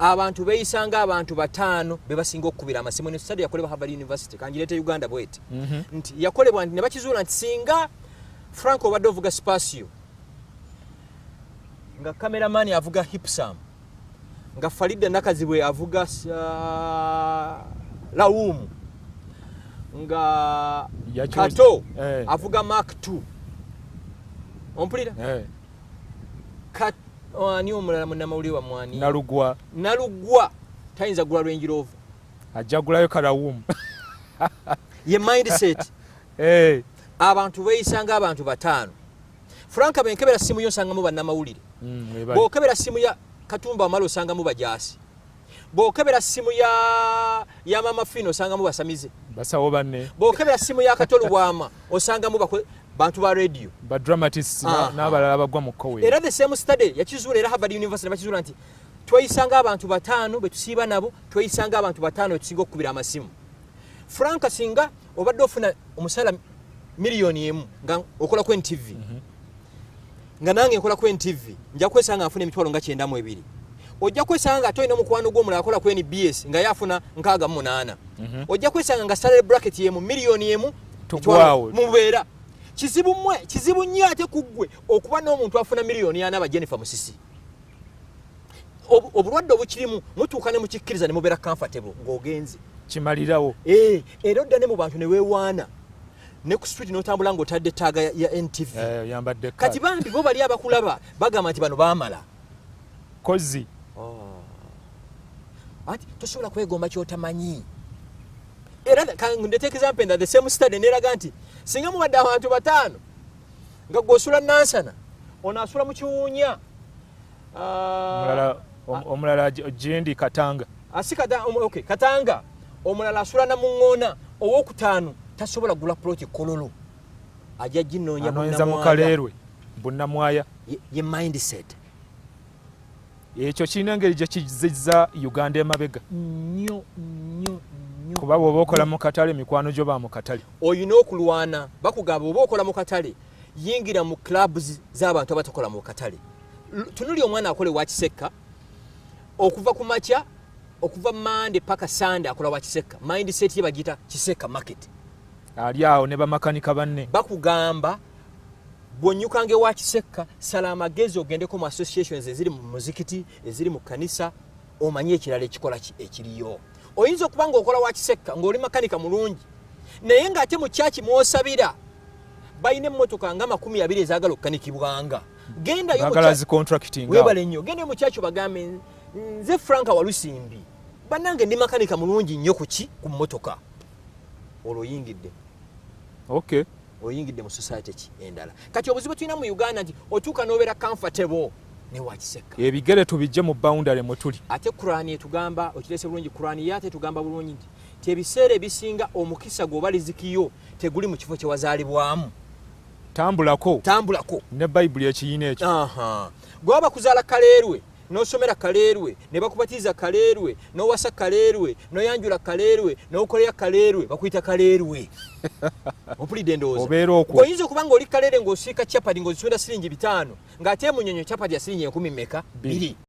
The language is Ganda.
Abantu beeyisanga abantu bataano be basinga okukubira amasimu. Ne study yakolebwa Harvard University, kangireete Uganda bweti, nti yakolebwa nti ne bakizuula nti singa Frank obadde ovuga Spacio, nga cameraman avuga Ipsum, nga Farida Nakazibwe avuga Raum, nga Kato avuga Mark 2, ompulira? Eh. Ani omulala munnamawulire wamwani? Nalugwa. Nalugwa tayinza gula Range Rover. Ajja gulayo ka Raum. Ye mindset. Abantu beeyisanga abantu bataano. Franka, benkebera simu yo nsangamu bannamawulire. Webali. Bw'okebera simu ya Katumba Amala osangamu bajaasi. Bw'okebera simu ya Mama Fino osangamu basamize. Basawo banne. Bw'okebera simu ya Katolu Bwama osangamu bantu ba radio. Ba dramatists n'abalala bagwa mu kkowe. Era the same study yakizuula era Harvard University ne bakizuula nti tweyisanga abantu bataano betusiiba nabo, tweyisanga abantu bataano betusinga okukubira amasimu. Franka, singa obadde ofuna omusala 1 million nga okola ku NTV, nga nange nkola ku NTV, nja kwesanga nfuna emitwalo nga 92. Ojja kwesanga nga ate olina omukwano gw'omulala akola ku NBS nga ye afuna 68. Ojja kwesanga nga salary bracket yemu, 1 million. Tugwawo. Mubeera kizibu mmwe, kizibu nnyo ate ku ggwe okuba n'omuntu afuna 4 million, ba Jennifer Musisi. Obulwadde obukirimu mutuuka ne mukikkiriza ne mubeera comfortable ng'ogenze. Kimalirawo. Eh, era odda ne mu bantu ne weewaana ne ku street n'otambula ng'otadde tag ya NTV. Eh, oyambadde. Kati bambi bo bali abakulaba bagamba nti bano baamala. Kozi. Anti tosobola kwegomba kyotamanyi. Era ndete example endala, the same study neraga nti singa mubadde abantu bataano, nga gwosula Nansana, ono asula mu Kiwuunya. Omulala omulala gyendi Katanga. Asi okay, Katanga, omulala asula Namuŋŋoona, owokutaano tasobola gula ploti Kololo, ajja ginoonya. Anoonyeza mu Kaleerwe, Bunnamwaya. Ye mindset. Ekyo kirina engeri gye kizizza Uganda emabega. Nnyo nnyo nnyo. Kuba bw'oba okola mu katale, mikwano gyo ba mu katale. Olina okulwana. Bakugamba oba okola mu katale, yingira mu clubs z'abantu abatakola mu katale. Tunuli omwana akola ewa Kisekka okuva ku makya, okuva Mande paka Sande akola wa Kisekka, mindset ye bagiyita Kisekka Market. Ali awo ne bamakanika banne. Bakugamba bw'onnyukanga ewa Kisekka, sala amagezi ogendeko mu associations eziri mu muzikiti, eziri mu kanisa, omanye ekirala ekikola ki ekiriyo. Oyinza okuba ng'okola wa Kisekka ng'oli makanika mulungi, naye ng'ate mu kyaki mw'osabira balina emmotoka nga 20 ezaagala okukanikibwanga. Gendayo mu baagala zi contracting awo. Weebale nnyo. Gendayo mu kyaki obagambe, nze Franka Walusimbi, bannange ndi makanika mulungi nnyo ku ki, ku mmotoka. Olwo oyingidde. Oyingidde mu society ki endala. Kati obuzibu tulina mu Uganda nti otuuka n'obeera comfortable ne Wakiseka. Ebigere tubijje mu boundary mwe tuli. Ate Kurani etugamba, okirese bulungi, Kurani ye ate etugamba bulungi nti ebiseera ebisinga omukisa gwoba rizikiyo teguli mu kifo kyewazaalibwamu. Tambulako. Tambulako. Ne Bayibuli ekiyina ekyo. Aha. Gwe bakuzaala Kaleerwe, n'osomera Kaleerwe, ne bakubatiza Kaleerwe, n'owasa Kaleerwe, n'oyanjula Kaleerwe, n'okolera Kaleerwe, bakuyita Kaleerwe. Ompulidde ndowooza? Obeera okwo. Oyinza okuba ng'oli Kaleere ng'osiika chapati ng'ozitunda siringi 5, ng'ate emunyonyo chapati ya siringi enkumi meka? 2. 2.